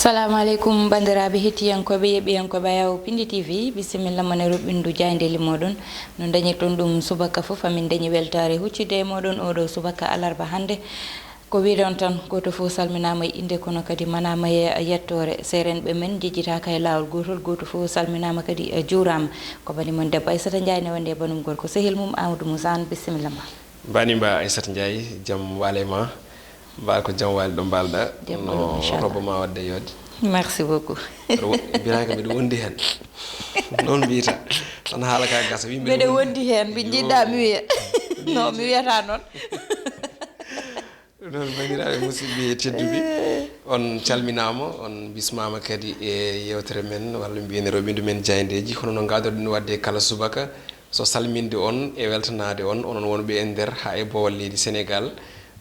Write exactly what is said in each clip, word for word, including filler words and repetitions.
Salamu aleykum, banndiraaɓe hettiyankooɓe, yeɓɓiyankooɓe Ayaw Pindi T V. Bisimilla mon e roɓɓindu jaayndeeli mooɗon. No dañirton ɗum subaka fof, amin dañi weltaare huccitde e mooɗon oɗo subaka alarba hannde. Ko wiɗon tan, gooto fof salminaama e innde, kono kadi manaama e yettoore. Seerenɓe men njejjitaaka e laawol gootol, gooto fof salminaama kadi e juuraama. Ko bani mon debbo Aissata Ndiaye ne wonde e banum gorko sehil mum Amadou Moussa Anne. Bisimilla ma. Bani mba Aissata Ndiaye, jam waale ma. Mbaal ko jam waali ɗo mbaalɗa. Jam ɓolo, no inchallah. Robo ma wadde yoode. Merci beaucoup. Aɗa wo-, mbiraaka mbiɗa wondi heen. Noon mbiyata. Tan haala ka gasa, wi mbiɗa Mbeɗa wondi. Wondi heen, mbi Yo. Jiɗɗa mi wiya. No, mi wiyata noon. Ɗum noon, banndiraaɓe musidɓe tedduɓe, Eh. On calminaama, on bismaama kadi e yeewtere men, walla mbiyen e roɓɓindu men jaayndeeji, hono no ngaadorɗen waɗde kala subaka. So salminde on e weltanaade on, onon wonɓe e nder haa e boowal leydi Senegaal.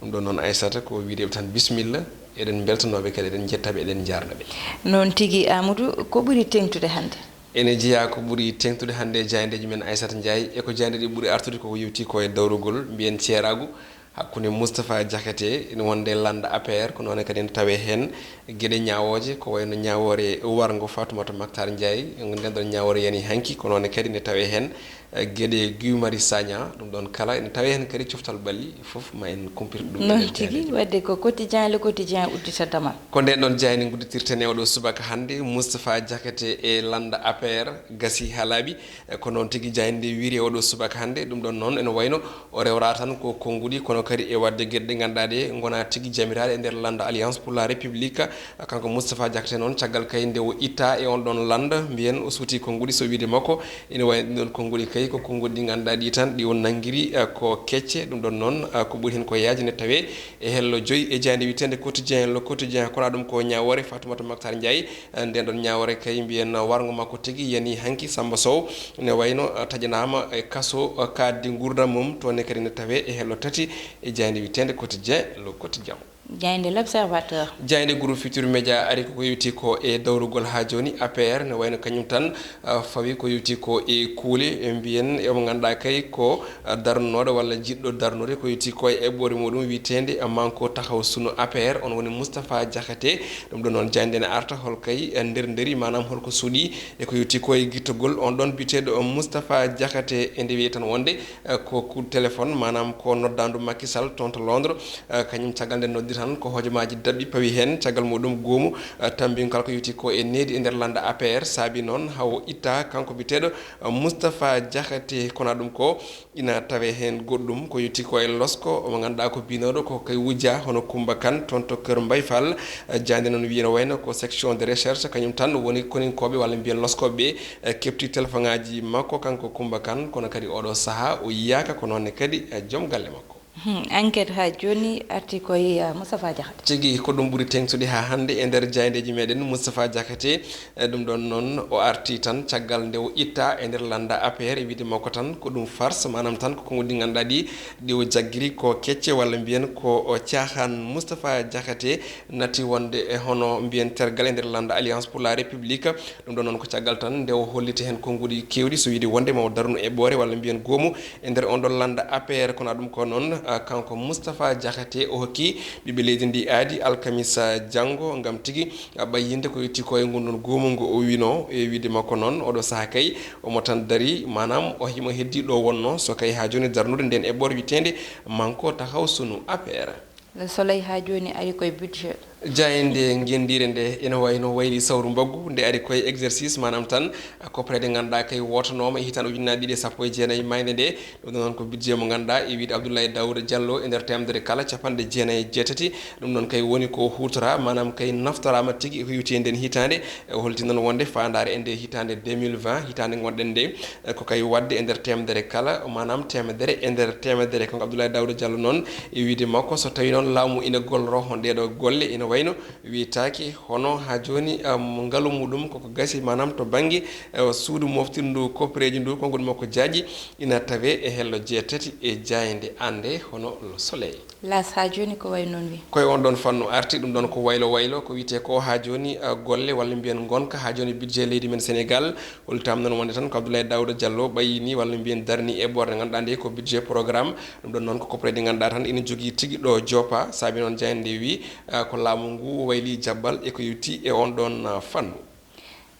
Ɗum ɗoon noon, Aissata, ko wiideɓe tan bisimilla. Eɗen mbeltanooɓe kadi, eɗen njettaɓe, eɗen njaarnaɓe. Noon tigi, Amadou, ko ɓuri teeŋtude hannde? Ene jeyaa ko ɓuri teeŋtude hannde e jaayndeeji men, Aissata Ndiaye, e ko jaayndeeji ɓuri artude koko yowti ko e dawrugol, mbiyen ceeraagu, hakkunde Moustapha Diakhaté, ene wonde lannda A P R, ko noon kadi ene tawee heen geɗe ñaawooje, ko wayno ñaawoore warngo Fatoumata Mactar Ndiaye, nden ɗon ñaawoore yani hanki, ko noon kadi ene tawee heen, eh, geɗe Guy Marius Sagna, ɗum ɗon kala ene tawee heen kadi coftal ɓalli, fof ma en kumpito ɗum. Noon enen tigi, jaayndeeji. Waɗde ko quotidien, le quotidien uddita damal. Ko nden ɗon jaaynde ngudditirten e oɗo subaka hannde, Moustapha Diakhaté e lannda A P R, gasi haa laaɓi. E ko noon tigi jaaynde nde wiiri e oɗo subaka hannde, ɗum ɗon noon ene wayno o rewra tan ko konnguɗi, kono kadi e waɗde geɗe ɗe ngannduɗaa ɗe ngonaa tigi jamiraaɗe e nder lannda Alliance pour la République. Kanko Moustapha Diakhaté noon, caggal kay nde o itta e on ɗon lannda, mbiyen o suuti konnguɗi, so wiide makko, ene wayi ɗum ɗon konnguɗi kay ko konnguɗi ɗi ngannduɗaa ɗi tan, ɗi o nanngiri, eh, ko kecce, ɗum ɗon noon, eh, ko ɓuri heen ko yaajde ne tawee e hello joyi e jaaynde wiyeteende Quotidien, Le Quotidien, kono ɗum ko ñaawoore Fatoumata Mactar Ndiaye. Nden ɗon ñaawoore kay mbiyen warngo makko tigi yani hanki Samba Sow ne wayno, eh, taƴanaama e kaso, eh, kaaddi nguurndam mum, toon ne kadi ne tawee e hello tati e jaaynde wiyeteende Quotidien, Le Quotidien. Jaaynde L'Observateur. Jaaynde Groupe Futurs Médias ari ko ko yowti ko e dawrugol haa jooni A P R ne wayno kañum tan, eh, fawi ko yowti ko e kuule, e mbiyen e mo ngannduɗaa kay ko darnooɗo walla jiɗɗo darnude ko yowti ko e eɓɓoore muɗum wiyeteende Manko Taxaw Sunu A P R, on woni Moustapha Diakhaté. Ɗum ɗo noon jaaynde ne arta hol kay ndernderi, maanaam holko suuɗi e ko yowti ko e gittogol on ɗon biyeteeɗo Moustapha Diakhaté, e nde wiye tan wonde, eh, ko coup de téléphone, maanaam ko noddaandu Macky Sall toon to Londres, eh, kañum caggal nde noddi tan ko hojomaaji daɓɓi pawi heen, caggal muɗum goomu, eh, tammbingol ko yowti ko e needi e nder lannda A P R, saabi noon hawo itta kanko biyeteeɗo, eh, Moustapha Diakhaté, kono ɗum ko ina tawee heen goɗɗum ko yowti ko e losko, omo ngannduɗaa ko binooɗo ko kay wujja hono Coumba Kane toon to Kër Mbaye Fall. Eh, jaaynde noon wiyi no wayno ko section de recherche, kañum tan woni koninkooɓe walla mbiyen loskooɓe ɓe, eh, keɓti telefoŋaaji makko kanko Coumba Kane, kono kadi oɗo sahaa o yiyaaka, ko noon ne kadi, eh, joom galle makko. Hmm, enquête haa jooni arti ko e, eh, Moustapha Diakhaté. Tigi ko ɗum ɓuri teeŋtude haa hannde e nder jaayndeeji meɗen, Moustapha Diakhaté. E ɗum ɗon noon, o arti tan caggal nde o itta e nder lannda A P R, e wiide makko tan ko ɗum farce, maanaam tan ko konnguɗi ɗi ngannduɗaa ɗi, ɗi o jaggiri ko kecce walla mbiyen ko o caaxaan. Moustapha Diakhaté natti wonde e hono mbiyen tergal e nder lannda Alliance pour la République. Ɗum ɗon noon ko caggal tan nde o holliti heen konnguɗi keewɗi, so wiide wonde ma o darnu eɓɓoore walla mbiyen goomu e nder on ɗon lannda A P R, kono ɗum ko noon, ah, kanko Moustapha Diakhaté o hokki ɓiɓɓe leydi ndi aadi alkamisa janngo ngam tigi ɓayyinde ko yowti ko e ngun ɗon goomu ngu o wino. E wiide makko noon, oɗo sahaa kay omo tan dari, maanaam o himo heddi ɗo wonno, so kay haa jooni darnude nden eɓɓoore wiyeteende Manko Taxaw Sunu A P R. Le Soleil haa jooni ari koye budget. Jaaynde ngenndiire nde ene wayno wayli sawru mbaggu, nde ari koye exercice, maanaam tan koppareede ngannduɗaa kay wootanooma e hitaande ujunnaji ɗiɗi e sappo e jeenayi mayde nde. Ɗum ɗo noon ko budget mo ngannduɗaa e wiide Abdoulaye Daouda Diallo e nder teemedere kala capanɗe jeenayi e jeetati. Ɗum noon kay woni ko huutoraa, maanaam kay naftoraama tigi e ko yowti e nden hitaande. E o holti noon wonde faandaare e nde hitaande deux mille vingt, hitaande ngonɗen nde, e ko kay waɗde e nder teemedere kala, maanaam teemedere e nder teemedere. Kanko Abdoulaye Daouda Diallo noon e wiide makko, so tawi noon laamu ina golloroo hono ɗee ɗo golle ina wayno wiyetaake, hono haa jooni, am, ngalu muɗum koko gasi, maanaam to bannge, eh, suudu moftirndu koppareeji ndu, konnguɗi makko jaaƴi, ina tawee e hello jeetati e jaaynde annde hono Le Soleil. Laas haa jooni ko wayi noon wi. Koye on ɗon fannu arti, ɗum ɗon ko waylo waylo, ko wiyetee ko haa jooni, eh, golle walla mbiyen ngonka haa jooni budget leydi men Senegaal, hollitaama noon wonde tan ko Abdoulaye Daouda Diallo ɓayyini walla mbiyen darni eɓɓoore nde ngannduɗaa nde ko budget programme. Ɗum ɗon noon ko koppareeji ɗi ngannduɗaa tan ina jogii tigi ɗo joppa, saabi noon jaaynde nde wi, eh, ko laamu ngu wayli jabbal e ko yowti e on ɗon, ah, fannu.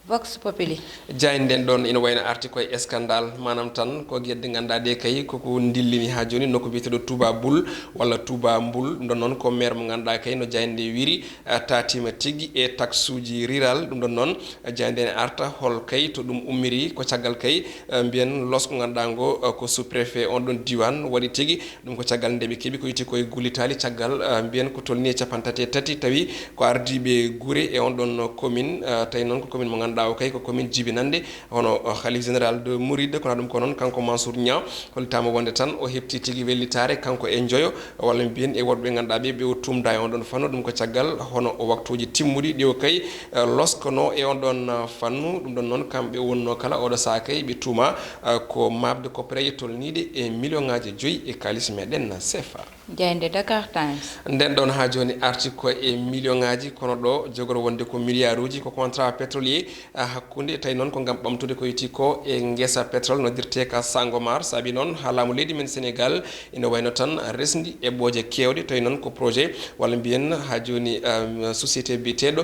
Vox Populi. Jaaynde nden ɗon ina wayno arti koye scandale, maanaam tan ko geɗe ngannduɗaa ɗe kay koko ndillini haa jooni nokku biyeteeɗo Touba Boul walla Touba Mboul. Ɗum ɗon noon ko maire mo ngannduɗaa kay no jaaynde nde wiyri, ah, taatiima tigi e taxuuji rural. Ɗum ɗon noon jaaynde ene arta hol kay to ɗum ummiri, ko caggal kay, ah, mbiyen losko ngannduɗaa ngo, ah, ko sous-préfet on ɗon diiwaan waɗi tigi. Ɗum ko caggal nde ɓe keɓi ko wiyetee koye gullitaali caggal, ah, mbiyen ko tolnii e capanɗe tati e tati, tawi ko ardiiɓe gure e on ɗon commune, ah, tawi noon ko commune mo ngannduɗaa o kay ko commune jibinannde, hono, ah, Khalif général de Mouride, kono ɗum ko noon kanko Mansour Niang, hollitaama wonde tan o heɓti tigi wellitaare kanko e njoyo, walla mbiyen e woɗɓe ngannduɗaa ɓe, ɓe o tumda e on ɗon fannu. Ɗum ko caggal hono o waktuuji timmuɗi ɗi o kay, ah, loskono e on ɗon, ah, fannu. Ɗum ɗon noon kamɓe wonnoo kala oɗo sahaa kay ɓe tuuma, ah, ko maɓde koppereeje tolniiɗe e million ŋaaji joyi e kaalis meɗen sefa. Jaaynde Dakar Times. Nden ɗon haa jooni arti ko e million ŋaaji, kono ɗo jogoro wonde ko milliard uji, ko contrat pétrolier, ah, hakkunde, tawi noon ko ngam ɓamtude ko yowiti ko e ngesa pétrole noddirtee ka Sangomar. Saabi noon haa laamu leydi men Sénégal ina wayno tan resndi eɓɓooje keewɗe, tawi noon ko projet walla mbiyen haa jooni, ah, société biyeteeɗo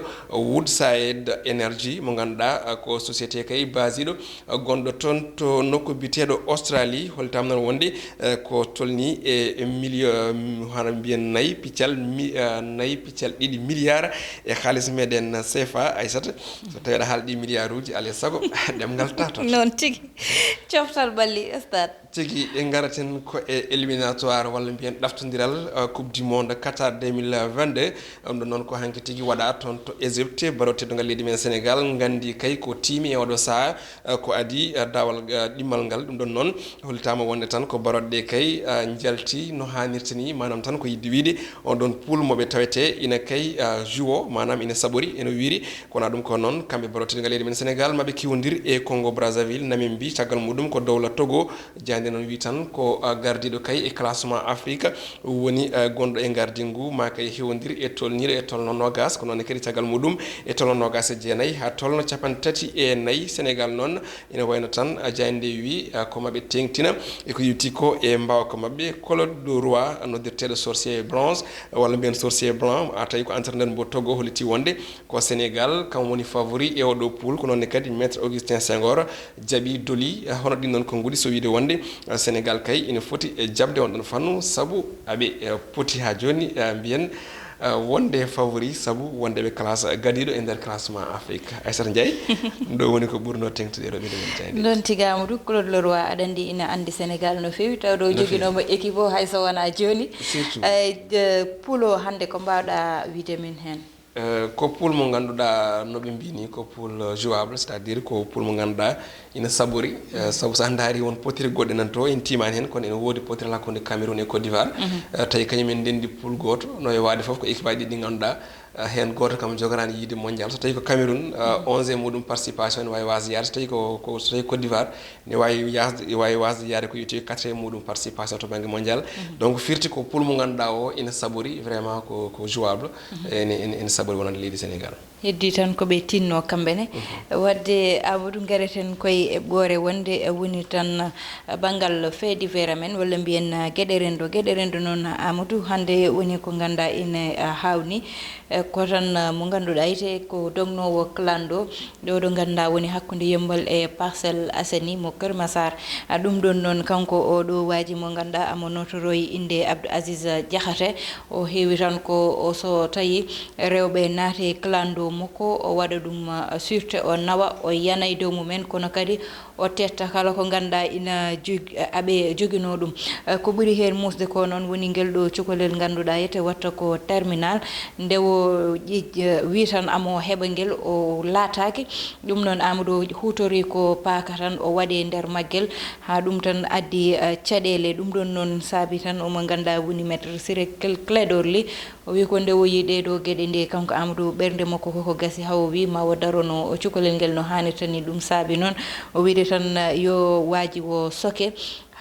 Woodside Energy mo ngannduɗaa, ah, ko société kay basiɗo gonɗo toon to nokku biyeteeɗo Australie, hollitaama noon wonde, eh, ko tolnii e million, hano mbiyen nayi piccal mi-, eh, nayi piccal ɗiɗi milliard e kaalis meɗen sefa. Aysata, so tawii aɗa haala ɗi milliard uji, alaa e sago ɗemngal taato. Noon tigi. Coftal ɓalli, Stade. Tigi, en ngaraten ko e éliminatoire walla mbiyen ɗaftondiral, eh, Coupe du Monde Qatar deux mille vingt-deux. Ɗum ɗon noon ko hanki tigi waɗa toon to Égypte, baro teddungal leydi men Sénégal nganndi kay ko tiimi e oɗo sahaa, eh, ko adii, eh, daawal, eh, ɗimmal ngal. Ɗum ɗon noon hollitaama wonde tan ko baroɗe ɗe kay, eh, njalti no haanirta ni, maanaam tan ko yiɗde wiyde on ɗon pool mo ɓe tawetee ina kay, eh, juwo, maanaam ina saɓori, ina wiyri. Kono ɗum ko noon, kamɓe baro teddungal leydi men Sénégal, maɓe kiwondir e Congo Brazzaville, Namibie, caggal muɗum ko dowla Togo, Jaaynde noon wi tan ko, ah, gardiiɗo kay e classement Afrique woni, ah, gonɗo e ngardiigu maa kay hewondir e tolnire e tolno noogas, ko noon ne kadi caggal muɗum e tolno noogas e jeenayi haa tolno capanɗe tati e nayi. Sénégal noon ina wayno tan, ah, jaaynde wi, ah, ko maɓe teeŋtina e ko yowti ko e mbaawka maɓɓe. Claude Leroy noddirteeɗo sorcier blanc walla mbiyen sorcier blanc, ah, tawi ko entraîneur mbo Togo holliti wonde ko Sénégal kam woni favori e oɗo pool, ko noon ne kadi Maître Augustin Senghor jaɓi doli, eh, hono ɗin noon konguɗi, so wiide wonde, eh, Sénégal kay ina foti e jaɓde on ɗon fannu, sabu aɓe, eh, poti haa jooni, eh, mbiyen, eh, wonde favori, sabu wonde ɓe classe gadiiɗo e nder classement Afrique. Aissata Ndiaye, ɗo woni ko ɓurno teeŋtude e ɗo ɓiɗo men jayde. Noon tigi Amadou, Claude Leroy, aɗa anndi ina anndi Sénégal no feewi, tawɗo o No feewi. Joginooma équipe o hay so wonaa jooni. Surtout. Eh, je-, pool o hannde ko mbaawɗa wiide min heen? Eh, ko pool mo ngannduɗaa no ɓe mbiyi ni, ko pool, eh, jouable, c'est-à-dire ko pool mo ngannduɗaa ina saɓori, eh, sabu so a ndaari won potir goɗɗe nan to, en tiimaani heen, kono ene woodi potir hakkunde Cameroun e Côte d'Ivoire. Mhm. Eh, tawi kañum en ndenndi pool gooto, no e waade fof ko équipe aji ɗiɗi ɗi ngannduɗaa, eh, heen gooto kam jogoraani yiide mondial. So tawi ko Cameroun, eh, Mhm. onze e muɗum participation ene waawi waasde yaade, so tawi ko, ko, so tawi Côte d'Ivoire ne waawi yahde, waawi waasde yaade ko yowiti quatre e muɗum participation to bannge mondial. Mhm. Donc firti ko pool mo ngannduɗaa o ina saɓori, vraiment ko, ko jouable. Mhm. Ene, ene, ene saɓori wonande leydi Sénégal. Heddii tan ko ɓe tinno kamɓe ne. Mhm. Waɗde Amadou, ngareten koye eɓɓoore wonde woni tan, eh, banngal fait divers amen, walla mbiyen, eh, geɗe renndo. Geɗe renndo noon, Amadou, hannde woni ko ngannduɗaa ina, eh, haawni, eh, ko tan, eh, mo ngannduɗaa ete ko dognoowo clando, ɗo ɗo ngannduɗaa woni hakkunde Yemmbal e Parcelles Assainies mo Kër Massar. Ah, ɗum ɗon noon, kanko o ɗo waaji mo ngannduɗaa amo notoroyi innde Abdou Aziz Diakhaté. O heewi tan ko o so tawi rewɓe naate clando makko, o waɗa ɗum, ah, sûreté, o nawa, o yana e dow mumen, kono kadi o tetta kala ko ngannduɗaa ina jog-, aɓe joginoo ɗum. Eh, ko ɓuri heen muusde ko noon woni ngel ɗo cukalel ngannduɗaa ete watta ko terminal. Nde o ƴeej-, eh, wi tan amo heɓa ngel, o laataaki. Ɗum noon Amadou huutori ko paaka tan o waɗi e nder maggel. Haa ɗum tan addi, eh, caɗeele. Ɗum ɗon noon saabi tan omo ngannduɗaa woni Maître Ciré Cl-, Clédor Ly. O wi ko nde o yii ɗee ɗoo geɗe nde, kanko Amadou, ɓernde makko koko gasi, haa o wi ma o darono cukalel ngel no haanirta ni. Ɗum saabi noon o wiide tan, eh, yo waaji o soke,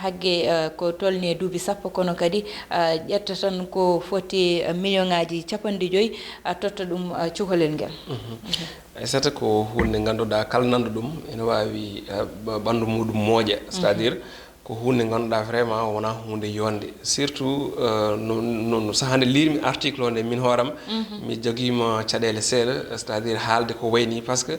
hagge, eh, ko tolni e duuɓi sappo, kono kadi, eh, ƴetta tan ko foti, eh, million ŋaaji capanɗe joyi, eh, totta ɗum, eh, cukalel ngel. Mhm. Mhm. Aissata, ko huunde ngannduɗaa kala nanndo ɗum ene waawi, eh, ɓ-, ɓanndu muɗum mooƴa, c'est-à-dire Ko huunde ngannduɗaa vraiment wonaa huunde yonde, surtout euh, no, no, no sahaa nde liirmi article o nde min hooram, mi jogiima caɗeele seeɗa, c'est-à-dire haalde ko wayni, parce que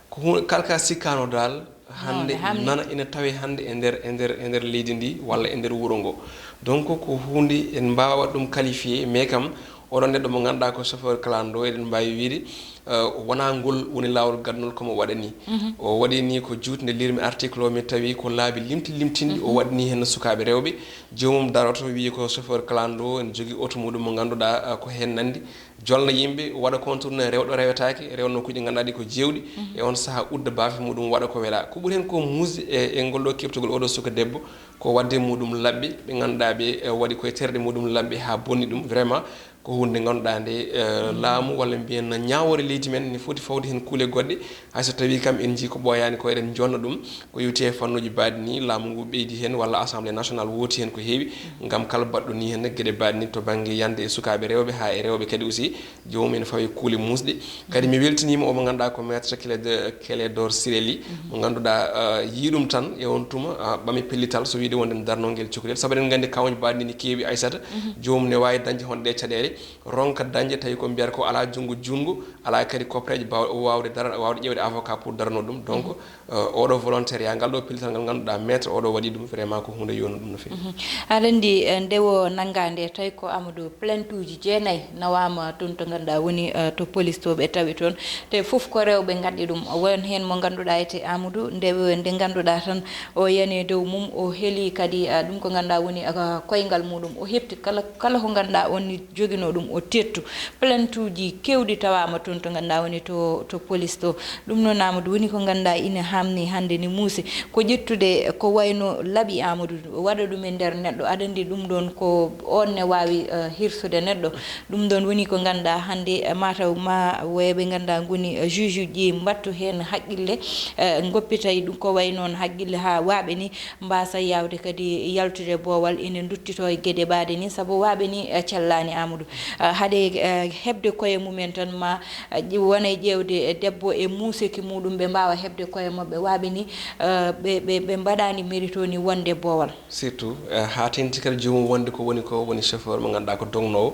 ko huunde kalka sikkaano daal hannde nana ina tawe hannde e nder e nder e nder leydi ndi walla e nder wuro ngo. Donc ko huunde en mbaawa ɗum qualifié, mais kam oɗon neɗɗo mo ngannduɗaa ko chauffeur clando, eɗen mbaawi wiide wonaa ngol woni laawol gadnol komo waɗa ni. O waɗi ni ko juutnde liirmi article o, mi tawi ko laabi limti limtinɗi o waɗani heen sukaaɓe rewɓe. Joomum daroto wiyi ko chauffeur clando, ene jogii oto muɗum mo ngannduɗaa ko heen nanndi, jolna yimɓe, waɗa contourné rewɗo rewetaake, rewno kuuji ngannduɗaa ɗi ko jeewɗi. E on sahaa udda baafe muɗum waɗa ko welaa. Ko ɓuri heen ko muusde e e ngol ɗo keɓtugol oɗo suka debbo, ko waɗde muɗum laɓɓe ɓe ngannduɗaa ɓe waɗi koye terɗe muɗum laɓɓe haa bonni ɗum vraiment. Ko huunde ngannduɗaa nde laamu walla mbiyen ñaawoore leydi men ne foti fawde heen kuule goɗɗe, hay so tawii kam en njii ko ɓooyaani ko eɗen jonna ɗum. Ko yowti e fannuuji baɗɗi ni, laamu ngu ɓeydi heen walla assemblée nationale wooti heen ko heewi, ngam kala baɗɗo ni heen geɗe baɗɗi ni to bannge yande e sukaaɓe rewɓe haa e rewɓe kadi aussi, joomum ene fawi kuule muusɗe. Kadi mi weltiniima omo ngannduɗaa ko maître Clédor Cirelli, mo ngannduɗaa yii ɗum tan e on tuma ɓami pellital so wiide wonde darnongel cukalel, sabu eɗen nganndi kawuuji baɗɗi ni keewi, Aysata. Joomum ne waawi dañde honɗe caɗeele, ronka dañde tawi ko mbiyata ko alaa junngo juutngo, alaa kadi koppareeje baawɗe o waawde dara, waawde ƴeewde avocat pour darano ɗum. Donc oɗo volontariat, ngal ɗo pellital ngal ngannduɗaa maître oɗo waɗi ɗum, vraiment ko huunde yonde ɗum no feewi. Aɗa anndi nde o nanngaa nde tawi ko Amadou, plainte uji jeenayi nawaama toon to ngannduɗaa woni to police to ɓe tawi toon, te fof ko rewɓe ngaddi ɗum. Won heen mo ngannduɗaa ete Amadou nde nde ngannduɗaa tan o yani e dow mum, o heli kadi ɗum ko ngannduɗaa woni koyngal muɗum, o heɓti kala kala ko ngannduɗaa on ni joginoo ɗum o teettu. Plainte uji keewɗi tawaama toon to ngannduɗaa woni to to police to. Ɗum noon Amadou woni ko ngannduɗaa ina haamni hannde ni muuse, ko ƴettude ko wayno laaɓi Amadou, waɗa ɗum e nder neɗɗo. Aɗa anndi ɗum ɗoon ko oon ne waawi hirsude neɗɗo. Ɗum ɗoon woni ko ngannduɗaa hannde mataw ma woyɓe ngannduɗaa ngoni juge uji mbattu heen haqqille, ngoppitay ɗum ko wayi noon haqqille haa waaɓe ni mbaasa yaawde kadi yaltude boowal ina nduttitoo e geɗe ɓaade ni, sabu waaɓe ni cellaani Amadou. Haɗe heɓde koye mumen tan ma wona e ƴeewde debbo e muuseki muɗum ɓe mbaawa heɓde koye maɓɓe, waaɓe ni ɓe ɓe ɓe mbaɗaani mérite o ni wonde boowal. Surtout haa teŋti kadi joomum wonde ko woni ko woni chauffeur mo ngannduɗaa ko dognoowo.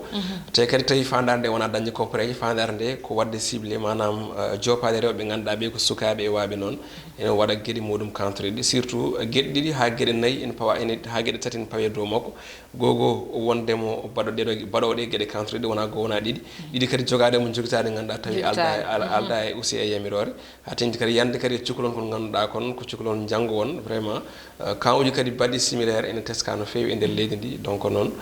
Te kadi tawi faandaare nde wonaa dañde koppareeje, faandaare nde ko waɗde ciblé, maanaam joopaade rewɓe ɓe ngannduɗaa ɓe ko sukaaɓe e waaɓe noon. Ene waɗa geɗe muɗum kantoreeɗi, surtout geɗe ɗiɗi haa geɗe nayi ene pawa ene haa geɗe tati ene pawe dow makko. Gogo wondemo baɗo ɗeɗo baɗowo ɗe geɗe kantoreeɗi wona goo wona ɗiɗi. Ɗiɗi kadi jogaade mo jogitaade ngannduɗaa tawi alda alda e aussi e yamiroore. Haa teŋti kadi yande kadi e cukalon kon ngannduɗaa kon ko cukalon njanngo won vraiment. Kawuji kadi baɗɗi similaire ene teska no feewi e nder leydi ndi, donc noon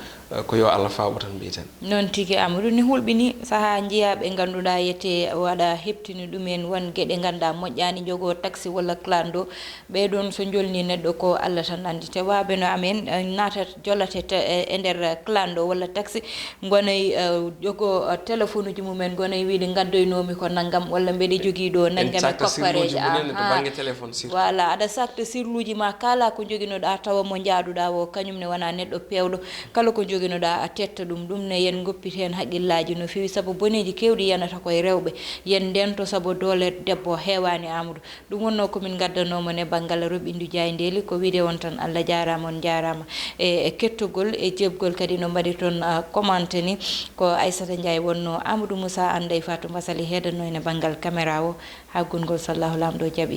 ko yo Allah faaɓo tan mbiyeten. Noon tigi Amadou ni hulɓini sahaa njiyaa ɓe ngannduɗaa yete waɗa heɓtini ɗumen won geɗe ngannduɗaa moƴƴaani njogoo taxi walla clando. Ɓee ɗoon so njolnii neɗɗo ko Allah tan anndi. Te waaɓe no amen naata jolate e nder clando walla taxi ngonay jogo téléphone uji mumen ngonay wiide ngaddoynoomi ko nanngam walla mbeɗe jogii ɗo nanngam e koppareeje. Voilà, aɗa sakta sirluuji ma kala ko njoginoɗaa tawa mo njaaduɗaa o kañum ne wona neɗɗo peewɗo. Kala ko njoginoɗaa a tetta ɗum. Ɗum ne yen ngoppit heen haqqillaaji no feewi sabu boneeji keewɗi yanata koye rewɓe. Yen ndento sabu doole debbo heewaani Amadou. Ɗum wonnoo ko min ngaddanoo mon e banngal roɓindu jaayndeeli. Ko wiyde on tan Allah jaaraama, on njaaraama e kettogol e jeebgol kadi no mbaɗirton commenté ni. Ko Aissata Ndiaye wonnoo, Amadou Moussa Anne, Ndeye Fatou Mbassali heedanno en e banngal caméra o. Haa gonngol so Allahu Laamɗo jaɓii.